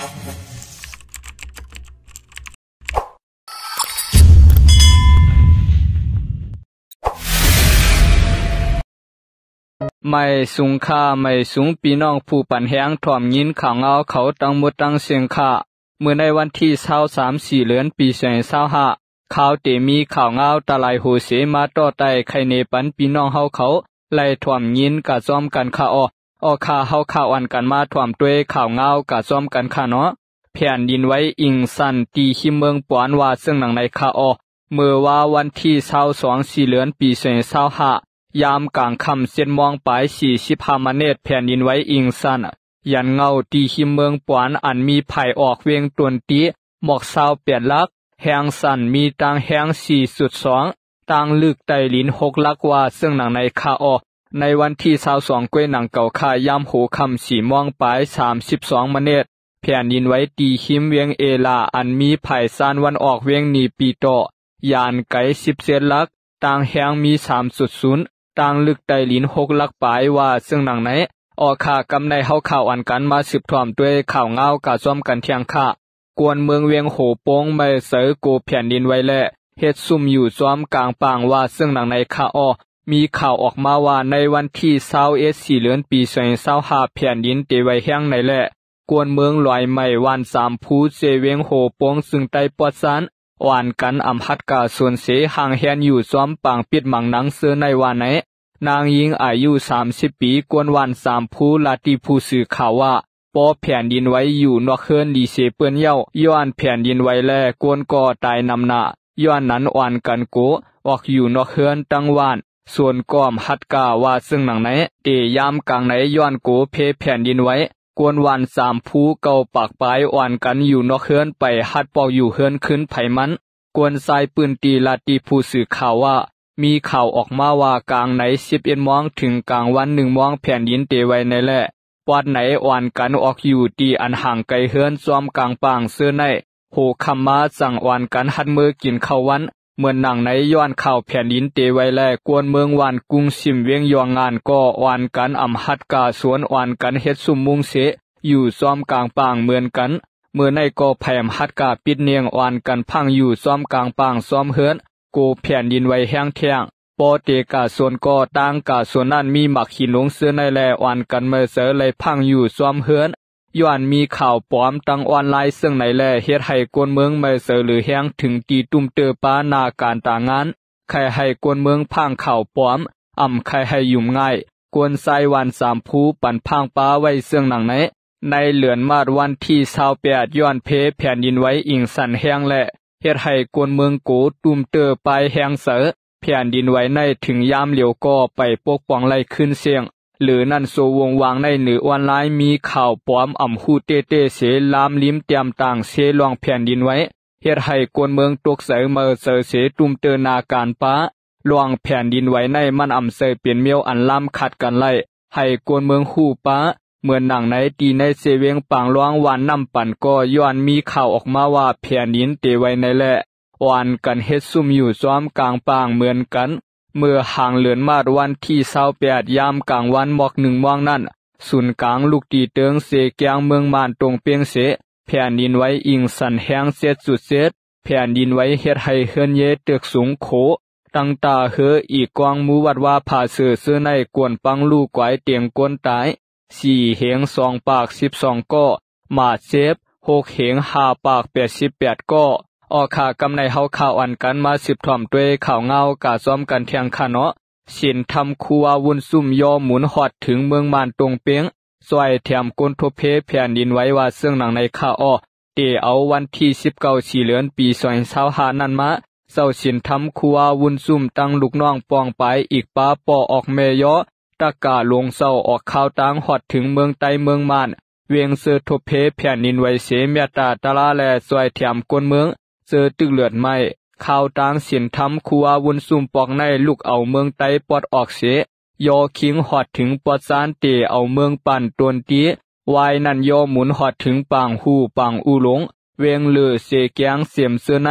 ໄໝ້ສູງຄ່າ, ໄໝ້ສູງພີ່ນ້ອງຜູ້ປັນແຮງ ຖ້ອມຍິນຂ່າວງາວເຂົາທັງໝົດທັງເຊິ່ງຄ່າ. ມື້ໃນວັນທີຊາວສາມ ສີ່ເດືອນ ປີສອງພັນຊາວຫ້າ ຂ່າວເຕມີຂ່າວງາວຕະຫຼາຍໂຫເສມາຕໍ່ໄຕ້ ໄຄເນປັນພີ່ນ້ອງເຮົາເຂົາໄດ້ຖ້ອມຍິນກະຊອມກັນຄ່າ. ອໍ ອໍ ຄ່າ ເຮົາຂ້າອ່ອນກັນມາຖ້ອມດ້ວຍຂ່າວງາວກະຊອມກັນຄ່າເນາະ. ແຜ່ນດິນໄຫວອິງຊັນ ທີ່ຮິມເມືອງປອນ ວ່າເຊິ່ງໜັງໃນຄ່າ. ອໍ ເມື່ອວາວັນທີຊາວສອງ ສີ່ເດືອນ ປີສອງພັນຊາວຫ້າ ຍາມກາງຄ່ຳ ເຈັດໂມງປາຍ ສີ່ສິບຫ້າມາເນດ ແຜ່ນດິນໄຫວອິງຊັນ ຢັນເງົາ ທີ່ຮິມເມືອງປອນ ອັນມີພາຍອອກວຽງຕົນຕີ ໝອກຊາວແປດຫຼັກ ແຮງສັ່ນມີຕາງແຮງ ສີ່ຈຸດສອງ ຕາງເລິກໃຕ້ດິນ ຫົກຫຼັກ ວ່າເຊິ່ງໜັງໃນຄ່າ. ອໍ ໃນວັນທີຊາວສອງ ກວຍໜັງເກົ່າຄ່າ ຍາມຫົວຄ່ຳ ສີ່ໂມງປາຍ ສາມສິບສອງມາເນດ ແຜ່ນດິນໄຫວທີ່ຮິມວຽງເອລາ ອັນມີພາຍຊານວັນອອກວຽງນີປີໂຕ ຢານໄກ ສິບເຈັດຫຼັກ ຕາງແຮງມີ ສາມຈຸດສູນ ຕາງເລິກໃຕ້ດິນ ຫົກຫຼັກປາຍ ວ່າເຊິ່ງໜັງໃນ. ອໍ ຄ່າ ກຳໃນເຮົາຂ້າອ່ອນກັນມາສືບຖ້ອມດ້ວຍຂ່າວງາວກະຊອມກັນທ່ຽງຄ່າ. ກວນເມືອງວຽງໂຫໂປງ ໄໝ້ເຊີໂກແຜ່ນດິນໄຫວ ແລະ ເຮັດຊຸ່ມຢູ່ຊອມກາງປາງ ວ່າເຊິ່ງໜັງໃນຄ່າ. ອໍ ມີຂ່າວອອກມາວ່າ ໃນວັນທີຊາວເອັດ ສີ່ເດືອນ ປີສອງພັນຊາວຫ້າ ແຜ່ນດິນເຕໄຫວແຮງໃນ ແລະ ກວນເມືອງຫຼອຍໄໝ້ ບ້ານສາມພູ ເຊວຽງໂຫໂປງ ຊຶ່ງໄຕ້ປອດຊານ ອ່ອນກັນອຳຫັດກາສົນເສ ຮ່າງແຮນຢູ່ຊອມປາງປິດໝັງໜັງເຊີໃນວ່າໃນ. ນາງຍິງອາຍຸສາມສິບປີ ກວນບ້ານສາມພູ ລາດຕິຜູ້ສື່ຂ່າວວ່າ ປໍແຜ່ນດິນໄຫວຢູ່ນອກເຮືອນດີເສເປີ້ນເຍົາ ຍ້ອນແຜ່ນດິນໄຫວ ແລະ ກວນກໍຕາຍນຳໜ້າ. ຍ້ອນນັ້ນ ອ່ອນກັນໂກອອກຢູ່ນອກເຮືອນຕັ້ງບ້ານ ສວນກອມຫັດກາ ວ່າເຊິ່ງໜັງໃນ. ເຕຍາມກາງໃນ ຍ້ອນໂກເພແຜ່ນດິນໄຫວ ກວນບ້ານສາມພູ ເກົ້າປາກປາຍ ອ່ອນກັນຢູ່ນອກເຮືອນ ໄປຫັດປອກຢູ່ເຮືອນຄືນໃຜມັນ. ກວນຊາຍພື້ນທີ່ລາດຕິຜູ້ສື່ຂ່າວວ່າ ມີຂ່າວອອກມາວ່າ ກາງໃນ ສິບເອັດໂມງ ເຖິງກາງວັນ ໜຶ່ງໂມງ ແຜ່ນດິນເຕໄຫວໃນ ແລະ ປອດໃນ ອ່ອນກັນອອກຢູ່ທີ່ອັນຫ່າງໄກເຮືອນ ຊອມກາງປາງເຊີໃນ. ໂຫຄ່ຳມາ ຈັ່ງອ່ອນກັນຫັດເມືອກິນເຂົ້າວັນ ເໝືອນໜັງໃນ. ຍ້ອນຂ່າວແຜ່ນດິນເຕໄຫວ ແລະ ກວນເມືອງຫວານກຸງ ຊິມວຽງຢອງງານ ກໍອ່ອນກັນອຳຫັດກາສວນ ອ່ອນກັນເຮັດຊຸ່ມມຸງເສ ຢູ່ຊອມກາງປາງເໝືອນກັນ. ເມື່ອໃນກໍໄພອຳຫັດກາປິດເນງ ອ່ອນກັນພັງຢູ່ຊອມກາງປາງຊອມເຮືອນ ໂກແຜ່ນດິນໄຫວແຮງແທ້ງ. ປໍເຕກາສົນກໍຕາງກາສົນນັ້ນ ມີໝາກຫີນລົງເຊີໃນ ແລະ ອ່ອນກັນໄໝ້ເຊີໄຫຼພັງຢູ່ຊອມເຮືອນ. ຍ້ອນມີຂ່າວປອມທາງອອນລາຍເຊິ່ງໃນ ແລະ ເຮັດໃຫ້ກວນເມືອງໄໝ້ເຊີເຫຼືອແຮງ ເຖິງທີ່ຕຸ້ມເຕີປາໜ້າການຕາງານ ໃຄ່ໃຫ້ກວນເມືອງພາງຂ່າວປອມ ອຳໃຄ່ໃຫ້ຫຍຸ້ມງ່າຍ. ກວນຊາຍບ້ານສາມພູ ປັນພາງປາໄວ້ເຊິ່ງໜັງໃນ ໃນເດືອນມາດວັນທີຊາວແປດ ຍ້ອນເພແຜ່ນດິນໄຫວອິງຊັນແຮງ ແລະ ເຮັດໃຫ້ກວນເມືອງໂກຕຸ້ມເຕີປາຍແຮງເຊີ. ແຜ່ນດິນໄຫວໃນເຖິງຍາມຫຼຽວກໍໄປປົກປ້ອງໄດ້ຄືນເຊິ່ງ ຫຼືນັ້ນ ໂຊວົງວາງໃນເໜືອອອນລາຍ ມີຂ່າວປອມອຳຮູ້ເຕ້ໆເສ ລາມລິມແຕ້ມຕ່າງເຊ ລ່ອງແຜ່ນດິນໄຫວ ເຮັດໃຫ້ກວນເມືອງຕົກໃຈເມີເຈີເສ ຕຸ້ມເຕີນາການປາ. ລ່ອງແຜ່ນດິນໄຫວໃນ ມັນອຳໃສເປັນແມວອັນລາມຂັດກັນໄລ່ ໃຫ້ກວນເມືອງຮູ້ປາ. ເໝືອນໜັງໃນ ທີ່ໃນເຊວຽງປາງລອງ ຫວ່ານນ້ຳປັນ ກໍຍ້ອນມີຂ່າວອອກມາວ່າ ແຜ່ນດິນເຕໄຫວໃນ ແລະ ອ່ອນກັນເຮັດຊຸ່ມຢູ່ຊອມກາງປາງເໝືອນກັນ. ເມື່ອຫາງເດືອນມາດວັນທີຊາວແປດ ຍາມກາງວັນໝອກໜຶ່ງໂມງນັ້ນ ສູນກາງລູກຕີເຕີງເຊແກງເມືອງມ່ານຕົງເປງເສ ແຜ່ນດິນໄຫວອິງສັນແຮງເຈັດຈຸດເຈັດ. ແຜ່ນດິນໄຫວເຮັດໃຫ້ເຮືອນເຢເຕີກສູງໂຂ ຕັ້ງຕາເຮືອອີກກອງ ໝູ່ວັດວາຜາເສືອເສືອໃນ ກວນປັງລູກກວາຍຕຽງຄົນຕາຍ ສີ່ເຫງ ສອງປາກສິບສອງກໍ ບາດເຈັບ ຫົກເຫງ ຫ້າປາກແປດສິບແປດກໍ. ອອກຂ່າວກຳໃນເຮົາຂ່າວອັນກັນມາສືບຖ້ອມດ້ວຍຂ່າວງາວກາຊອມກັນແທ່ງຄະເນາະ. ສິນທຳຄູວາວຸນຊຸມ ຍໍໝູນຮອດເຖິງເມືອງມ່ານຕົງເປງ ຊ່ວຍແຖມຄົນທົບເພແຜ່ນດິນໄຫວ ວ່າເຊິ່ງໜັງໃນຄະ. ເຕເອົາວັນທີສິບເກົ້າ ສີ່ເດືອນ ປີສອງພັນຊາວຫ້ານັ້ນມາ ເຈົ້າສິນທຳຄູວາວຸນຊຸມ ຕັ້ງລູກນ້ອງປ້ອງປາຍ ອີກປາປໍອອກແມ່ຍໍ ຕະກາຫຼົງເຈົ້າອອກຂ່າວຕາງ ຮອດເຖິງເມືອງໄຕເມືອງມ່ານ ວຽງເຊີທົບເພແຜ່ນດິນໄຫວເສ ແມ່ຕາຕະລາ ແລະ ຊ່ວຍແຖມຄົນເມືອງ ເຈີຕຶກເລືອດໄໝ້. ຂ່າວຕາງສິນທຳຄູວາວຸນຊຸມ ປອກໃນລຸກເອົາເມືອງໄຕປອດອອກເສ ຍໍຄິງຮອດເຖິງປອດຊານ ເຕເອົາເມືອງປັ້ນຕົນຕີ ວາຍນັ້ນຍໍໝູນຮອດເຖິງປາງຫູ ປາງອູຫຼົງ ວຽງເລີ ເຊແກງ ເສມເຊີໃນ.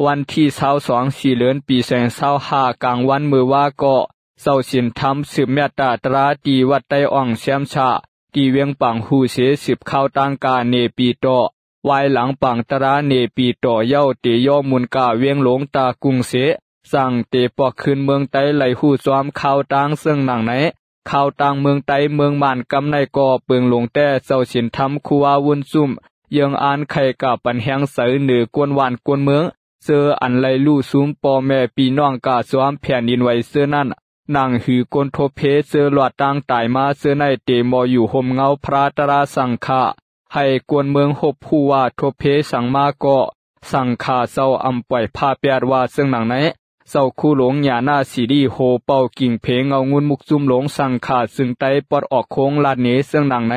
ວັນທີຊາວສອງ ສີ່ເດືອນ ປີສອງພັນຊາວຫ້າ ກາງວັນມື້ວາກໍ ເຈົ້າສິນທຳສືບແມ່ຕາຕະລາ ທີ່ວັດໄຕອ່ອງແຊມຊາ ທີ່ວຽງປາງຫູເຊ ສືບຂ່າວຕ່າງກາເນປີຕໍ່. ວາຍຫຼັງປາງຕະລາເນປີຕໍ່ເຍົາ ເຕຍໍໝູນກາວຽງລົງຕາກຸງເຊ ສັງເຕປອກຄືນເມືອງໄຕ ໄຫຼຫູຊອມຂ່າວຕ່າງເຊິ່ງໜັງໃນ. ຂ່າວຕ່າງເມືອງໄຕເມືອງມານ ກຳໄນກໍເປິງຫຼົງແຕ້ເຈົ້າສິນທຳ ຄູວາວຸນຈຸ້ມ ເຍີງອານໄຂກາປັນແຮງໃສເໜີກວນຫວານກວນເມືອງ ເຈີອັນໄຫຼຫຼູ້ຊຸມ ພໍ່ແມ່ພີ່ນ້ອງກາຊອມແຜ່ນດິນໄຫວເຈີນັ້ນ ໜັງຫືກວນທົບເພເຈີລອດຕ່າງຕາຍມາເຈີໄນ ເຕມໍຢູ່ຮົ່ມເງົາພຣາຕະລາສັງຂະ ໃຫ້ກວນເມືອງຮົບຮູ້ວ່າທົບເພສັງມາເກາະ ສັງຂາເຈົ້າອຳປ່ອຍພາແປດວ່າເຊິ່ງໜັງໃນ. ເຈົ້າຄູຫຼົງຍານາສີລີໂຫເປົ່າກິ່ງເພເງົາງຸນມຸກຈຸ້ມຫຼົງ ສັງຂາຈຶ່ງໄຕປອດອອກໂຄງລາດເນເຊິ່ງໜັງໃນ.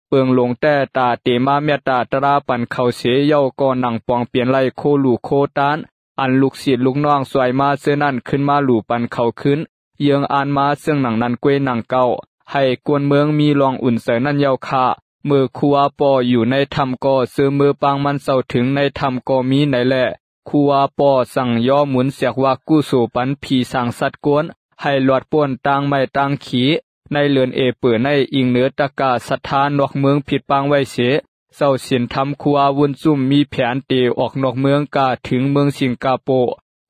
ເປິງຫຼົງແຕ້ຕາເຕມາແມ່ຕາຕະລາປັນເຂົາເສເຍົາກໍໜັງປອງປ່ຽນໄລ່ໂຄຫຼູໂຄຕ້ານ ອັນລູກສິດລູກນ້ອງຊ່ວຍມາເທື່ອນັ້ນ ຂຶ້ນມາຫຼູປັນເຂົາຄືນ ເຢືອງອ່ານມາເຊິ່ງໜັງນັ້ນເກວຍໜັງເກົ່າ ໃຫ້ກວນເມືອງມີລອງອຸ່ນໃຈນັ້ນເຍົາຄະ. ເມື່ອຄູວາປໍຢູ່ໃນຖ້ຳກໍເຈີເມືອປາງມັນເຈົ້າເຖິງໃນຖ້ຳກໍມີໃນແລ. ຄູວາປໍສັ່ງຍໍໝູນແສກວ່າກຸໂສປັນຜີສາງສັດກວນ ໃຫ້ລອດພົ້ນຕ່າງໄມ້ຕ່າງຂີ. ໃນເດືອນເອເປີໃນ ອີງເໜືອຕະກາສັດທານອກເມືອງຜິດປາງໄວ້ເສ ເຈົ້າສິນທຳຄູວາວຸນຈຸ້ມມີແຜນເຕອອກນອກເມືອງກາເຖິງເມືອງສິງກາໂປ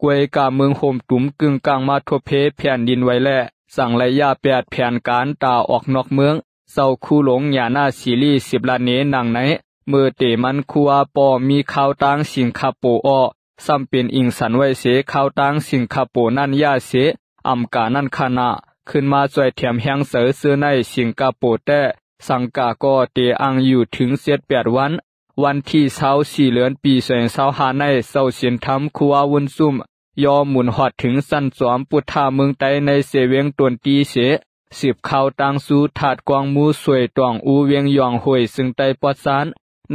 ກວຍກາເມືອງໂຮມຕຸມກຶ່ງກາງມາທົບເພແຜ່ນດິນໄຫວແລ ສັງໄລຍະແປດແຜນການຕາອອກນອກເມືອງ. ເຈົ້າຄູຫຼົງຍານາສີລີສິບລາເນໜັງໃນ ເມື່ອເຕມັນຄູວາປໍມີຂ່າວຕ່າງສິງຄະໂປອໍ ສ່ຳເປັນອີງສັນໄວ້ເສຂ່າວຕ່າງສິງຄະໂປນັ້ນຢ່າເສ ອຳການັ້ນຂະນະ ຂຶ້ນມາຊ່ວຍແຖມແຮງເສີເຊື້ອໃນສິງກະໂປແຕ້ ສັງກາກໍເຕອ່າງຢູ່ເຖິງເຈັດແປດວັນ. ວັນທີຊາວສີ່ເດືອນປີສອງພັນຊາວຫ້າໃນ ເຈົ້າສິນທຳຄູວາວຸນຊຸມ ຍໍໝູນຮອດເຖິງຊັ້ນຈອມພຸດທະເມືອງໄຕໃນເຊວຽງຕົນຕີເສ ສືບຂ່າວຕ່າງສູ່ທາດກວາງມູຊ່ວຍຕອງອູວຽງຢອງໂຫຍເຊິ່ງໄຕປອດຊານ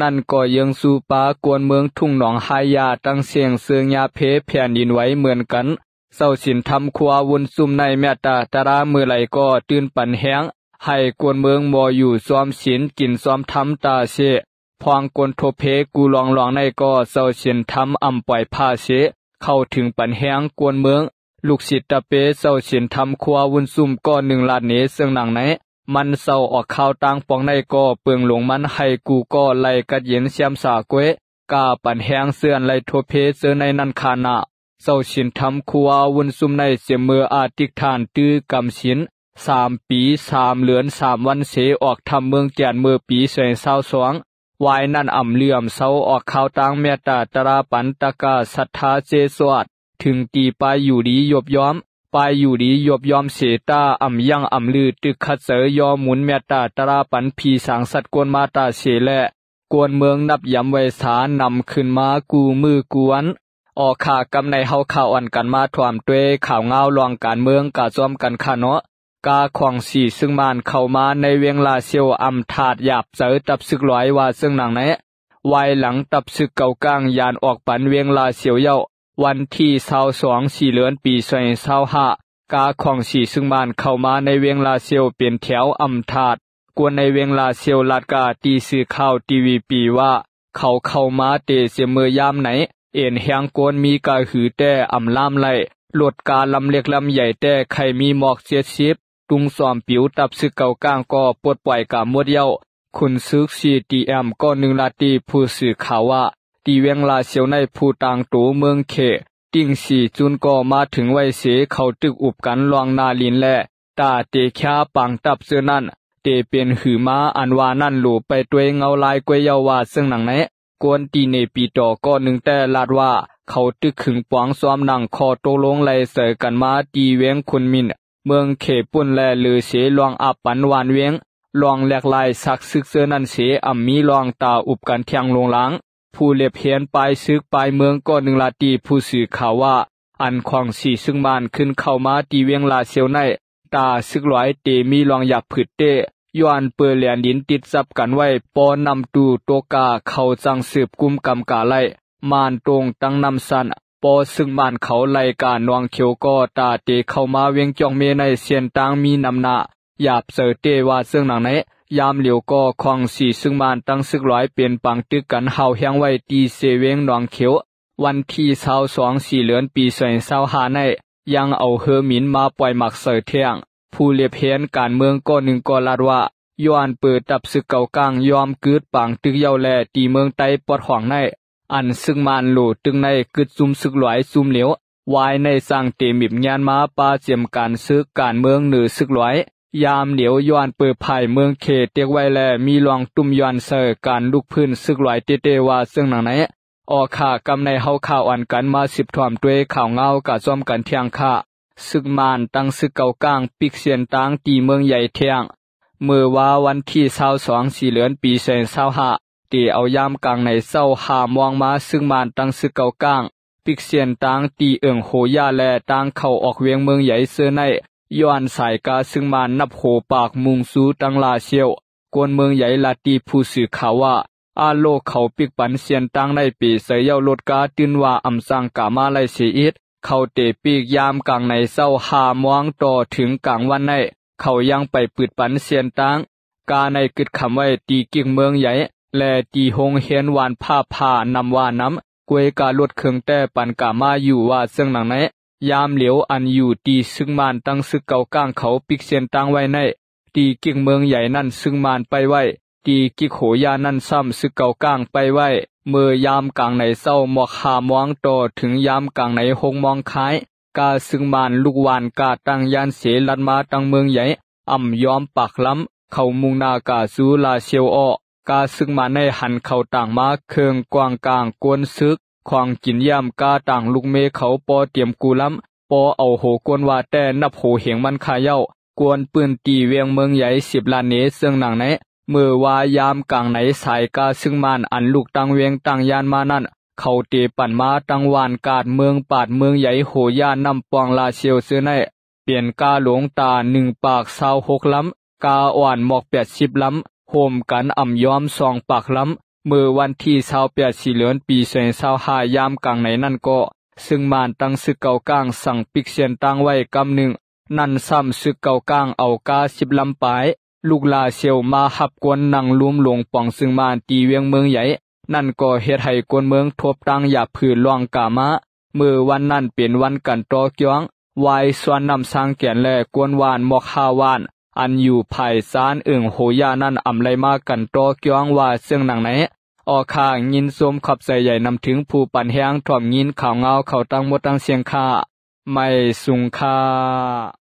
ນັ້ນກໍເຢິງສູ່ປາກວນເມືອງທຸ່ງໜອງຫາຍຢາຕັ້ງເສງເຊິ່ງຍາເພແຜ່ນດິນໄຫວເໝືອນກັນ. ເຈົ້າສິນທຳຄົວວຸນຊຸມໃນແມ່ຕາຕະລາມື້ໃດກໍຕື່ນປັນແຮງ ໃຫ້ກວນເມືອງມໍຢູ່ຊອມສິນກິນຊອມທຳຕາເຊ ພອງກົນທົບເພກູລອງໆໃນກໍເຈົ້າສິນທຳອຳປອຍພາເຊ ເຂົ້າເຖິງປັນແຮງກວນເມືອງ ລູກສິດຕະເປເຈົ້າສິນທຳຄົວວຸນຊຸມກໍໜຶ່ງລາດເນເຊິ່ງໜັງໃນ ມັນເຈົ້າອອກຂ່າວຕ່າງປອງໃນກໍເປິງຫຼົງມັນໃຫ້ກູກໍໄລ່ກັດເຢັນແຊມສາກວຍ ກາປັນແຮງເຊື່ອນໄລ່ທົບເພເຈີໃນນັ້ນຄານະ. ເຈົ້າສິນທຳຄົວວຸນຊຸມໃນເຈັມເມີອອາຕິກຖານຕື້ກຳສິນ ສາມປີ ສາມເດືອນ ສາມວັນເສ ອອກທຳເມືອງແກ່ນເມີປີສອງພັນຊາວສອງ ວາຍນັ້ນອຳເຫຼືອມເຊົາອອກຂ່າວຕ່າງແມ່ຕາຕະລາປັນຕະກາສັດທາເຈສວດ ເຖິງຕີປາຍຢູ່ດີຍົບຍອມ ປາຍຢູ່ດີຍົບຍອມເສຕາອຳຍັງອຳລືຕຶກຂັດເຈີຍໍໝູນແມ່ຕາຕະລາປັນຜີສາງສັດກວນມາຕາເສແລະ ກວນເມືອງນັບຢາມໄວສານຳຂຶ້ນມາກູ່ມື້ກູ່ວັນ. ອອກຂາກຳໃນເຮົາຂ່າວອ່ອນກັນມາຖ້ວມດ້ວຍຂ່າວງາວລອງການເມືອງກະຊອມກັນຂະເນາະ. ກາຂອງສີຊຶກມານເຂົ້າມາໃນວຽງລາຊຽວອຳທາດຢາບໃຈຕັບຊຶກຫຼວຍວ່າເຊິ່ງໜັງໃນ ວາຍຫຼັງຕັບຊຶກເກົາກາງຢານອອກປັນວຽງລາຊຽວເຍົາ ວັນທີຊາວສອງ ສີ່ເດືອນ ປີສອງພັນຊາວຫ້າ ກາຂອງສີຊຶກມານເຂົ້າມາໃນວຽງລາຊຽວເປັນແຖວອຳທາດ ກວນໃນວຽງລາຊຽວລາດກາທີ່ສື່ຂ່າວທີວີປີວ່າ ເຂົາເຂົ້າມາເຕເສມເມີຍາມໃນ ເອັນແຮງໂກນມີກາຫືແຕ່ອຳລາມໄຫຼ ລົດກາລຳເລັກລຳໃຫຍ່ແຕ່ໄຄມີໝອກເຈັດສິບ ຕຸງສອມປິວ ຕັບຊຶກເກົາກາງກໍປົດປ່ອຍກາໝົດເຍົາ. ຂຸນຊຶກ ຊີ ທີ ເອັມ ກໍໜຶ່ງລາດຕິຜູ້ສື່ຂ່າວວ່າ ທີ່ວຽງລາຊຽວໃນຜູ້ຕ່າງໂຕເມືອງເຂ ຕິ່ງສີຈຸນກໍມາເຖິງໄວເສ ເຂົາຕຶກອຸບກັນລອງໜ້າລິນແລ ຕາເຕຄາປາງຕັບເຈີນັ້ນ ເຕເປັນຫືມາອັນວ່ານັ້ນໂຫຼໄປດ້ວຍເງົາລາຍກວຍເຍົາວ່າເຊິ່ງໜັງໃນ ກວນຕີເນປີຕໍ່ກໍໜຶ່ງແຕ່ລາດວ່າ ເຂົາຕຶກຂຶງປອງຊອມໜັງຂໍ້ຕົກລົງໄລ່ເສີກັນມາທີ່ວຽງຂຸນມິນ ເມືອງເຂປຸ້ນແລ ຫຼືເສລອງອາບປັນຫວານວຽງ ລອງແຫຼກລາຍສັກຊຶກເຈີນັ້ນເສ ອຳມີລອງຕາອຸບກັນແທງລົງລາງ ຜູ້ເລັບຮຽນປາຍຊຶກປາຍເມືອງກໍໜຶ່ງລາດຕິຜູ້ສື່ຂ່າວວ່າ ອັນຂອງສີຊຶກມານຂຶ້ນເຂົ້າມາທີ່ວຽງລາຊຽວໃນ ຕາຊຶກຫຼວຍເຕມີລອງຢາບຜືດເຕ ຍ້ອນເປີແລນດິນຕິດຈັບກັນໄວ້ ປໍນ້ຳຕູຕົກກາເຂົາຈັ່ງສືບກຸມກຳກາໄລ່ ມານຕົງຕັ້ງນ້ຳຊັ້ນ ປໍຊຶກມານເຂົາໄລ່ກາໜອງຂຽວກໍຕາເຕເຂົ້າມາວຽງຈອກເມໃນເສັ້ນທາງມີນ້ຳໜ້າ ຢາບເຈີເຕວ່າເຊິ່ງໜັງໃນ ຍາມຫຼຽວກໍຂອງສີຊຶກມານຕັ້ງຊຶກຫຼວຍເປັນປາງຕຶກກັນຫ້າວແຮງໄວ້ທີ່ເຊວຽງໜອງຂຽວ ວັນທີຊາວສອງ ສີ່ເດືອນ ປີສອງພັນຊາວຫ້າໃນ ຍັງເອົາເຮີໝິນມາປ່ອຍໝາກໃສ່ແທ້ງ. ຜູ້ລຽບຮຽນການເມືອງກໍໜຶ່ງກໍລາດວ່າ ຍ້ອນເປີດທັບຊຶກເກົາກາງຍອມກືດປາງຕຶກເຍົາແລ ທີ່ເມືອງໄຕ້ປອດຂອງໃນ ອັນຊຶກມ່ານໂຫຼຕຶກໃນ ກຶດຊຸມຊຶກຫຼວຍຊຸມຫຼຽວ ວາຍໃນສ້າງເຕມິບງານມາປະຈຳການຊຶກການເມືອງເໜີຊຶກຫຼວຍ. ຍາມຫຼຽວຍ້ອນເປີດພາຍເມືອງເຂດເຕັກໄວ້ແລ ມີລອງຕຸ້ມຍ້ອນໃສ່ການລຸກຟື້ນຊຶກຫຼວຍເຕເຕວ່າເຊິ່ງໜັງໃນ. ອອກຄ່າກຳໃນເຮົາຂ່າວອັນກັນມາສືບຖ້ວມດ້ວຍຂ່າວງາວກະຊອມກັນທ່ຽງຄ່າ. ຊຶກມ່ານຕັ້ງຊຶກເກົາກາງປິກເສັ້ນທາງທີ່ເມືອງໃຫຍ່ແທ່ງ ເມື່ອວາວັນທີຊາວສອງ ສີ່ເດືອນ ປີສອງພັນຊາວຫ້າ ເຕເອົາຍາມກາງໃນເຊົ້າຫ້າໂມງມາ ຊຶກມ່ານຕັ້ງຊຶກເກົາກາງ ປິກເສັ້ນທາງທີ່ເອີ່ງໂຫຢາ ແລະ ທາງເຂົ້າອອກວຽງເມືອງໃຫຍ່ເຊີໃນ ຍ້ອນສາຍກາຊຶກມ່ານນັບໂຫປາກມຸງສູ່ຕັ້ງລາຊຽວ. ກວນເມືອງໃຫຍ່ລາດຕິຜູ້ສື່ຂ່າວວ່າ ອາໂລກເຂົາປິກປັນເສັ້ນທາງໃນເປໃສ່ເຍົາລົດກາຕື່ນວ່າອຳສັ່ງກາມາໄລເສຍອິດ ເຂົາເຕປິກຍາມກາງໃນເຊົ້າຫ້າໂມງຕໍ່ເຖິງກາງວັນໃນ ເຂົາຍັງໄປປຶດປັນເສັ້ນທາງ ກາໃນກຶດຄຳໄວ້ທີ່ກິກເມືອງໃຫຍ່ ແລະ ທີ່ໂຮງຮຽນຫວານຜ້າຜ່ານຳວ່ານຳ ກວຍກາລົດເຄື່ອງແຕ່ປັນກາມາຢູ່ວ່າເຊິ່ງໜັງໃນ. ຍາມຫຼຽວອັນຢູ່ທີ່ຊຶກມ່ານຕັ້ງຊຶກເກົາກາງເຂົາປິກເສັ້ນທາງໄວ້ໃນ ທີ່ກິກເມືອງໃຫຍ່ນັ້ນຊຶກມ່ານໄປໄວ້ ທີ່ກິກໂຫຢານັ້ນຊ້ຳຊຶກເກົາກາງໄປໄວ້. ເມື່ອຍາມກາງໃນເຊົ້າໝອກຫ້າໂມງຕໍ່ເຖິງຍາມກາງໃນຫົກໂມງຄ້າຍ ກາຊຶກມ່ານລຸກຫວ່ານກາດຕັ້ງຢ້ານເສລັດມາຕັ້ງເມືອງໃຫຍ່ ອຳຍອມປາກລຳ ເຂົາມຸ່ງໜ້າກາສູ່ລາຊຽວອອກ. ກາຊຶກມ່ານໃນຫັນເຂົາຕ່າງມາເຄື່ອງກວາງກາງກວນຊຶກ ຂອງກິນຢ້ຽມກາຕ່າງລູກເມເຂົາປໍຕຽມກູລຳ ປໍເອົາໂຫກວນວ່າແຕ່ນັບໂຫເຫງມັນຄາເຍົາ ກວນປືນຕີວຽງເມືອງໃຫຍ່ສິບລ້ານເນເຊິ່ງໜັງໃນ. ເມື່ອວ່າຍາມກາງໃນສາຍກາຊຶກມ່ານອັນລຸກຕັ້ງວຽງຕັ້ງຢ້ານມານັ້ນ ເຂົາເຕປັ່ນມາຕັ້ງຫວ່ານກາດເມືອງປາດເມືອງໃຫຍ່ໂຫຢານ້ຳປ່ອງລາຊຽວເຊີໃນ ເປັນກາຫຼວງຕາໜຶ່ງປາກຊາວຫົກລຳ ກາອ່ອນໝອກແປດສິບລຳ ໂຮມກັນອຳຍອມສອງປາກລຳ. ເມື່ອວັນທີຊາວແປດ ສີ່ເດືອນ ປີສອງພັນຊາວຫ້າ ຍາມກາງໃນນັ້ນກໍ ຊຶກມ່ານຕັ້ງຊຶກເກົາກາງສັ່ງປິກເສັ້ນທາງໄວ້ກຳໜຶ່ງ ນັ້ນຊ້ຳຊຶກເກົາກາງເອົາກາສິບລຳປາຍ ລຸກລາຊຽວມາຮັບກວນນັ່ງລວມຫຼວງປອງຊຶກມ່ານທີ່ວຽງເມືອງໃຫຍ່ ນັ້ນກໍເຮັດໃຫ້ກວນເມືອງທົບຕັ້ງຢາບຜື່ນລ່ອງກາມາ. ເມື່ອວັນນັ້ນເປັນວັນກັນຕໍ່ກຽງ ວາຍສ່ວນນ້ຳຊ້າງແກນ ແລະ ກວນຫວ່ານໝອກຫ້າຫວ່ານ ອັນຢູ່ພາຍຊານເອີ່ງໂຫຢານັ້ນອຳໄລມາກັນຕໍ່ກຽງວ່າເຊິ່ງໜັງໃນ. ອອກຄ່າຍິນຊົມຂອບໃຈໃຫຍ່ນຳເຖິງຜູ້ປັນແຮງຖ່ອມຍິນຂ່າວງາວເຂົ້າທັງໝົດທັງສຽງຄ່າ ໄມສຸງຄ່າ.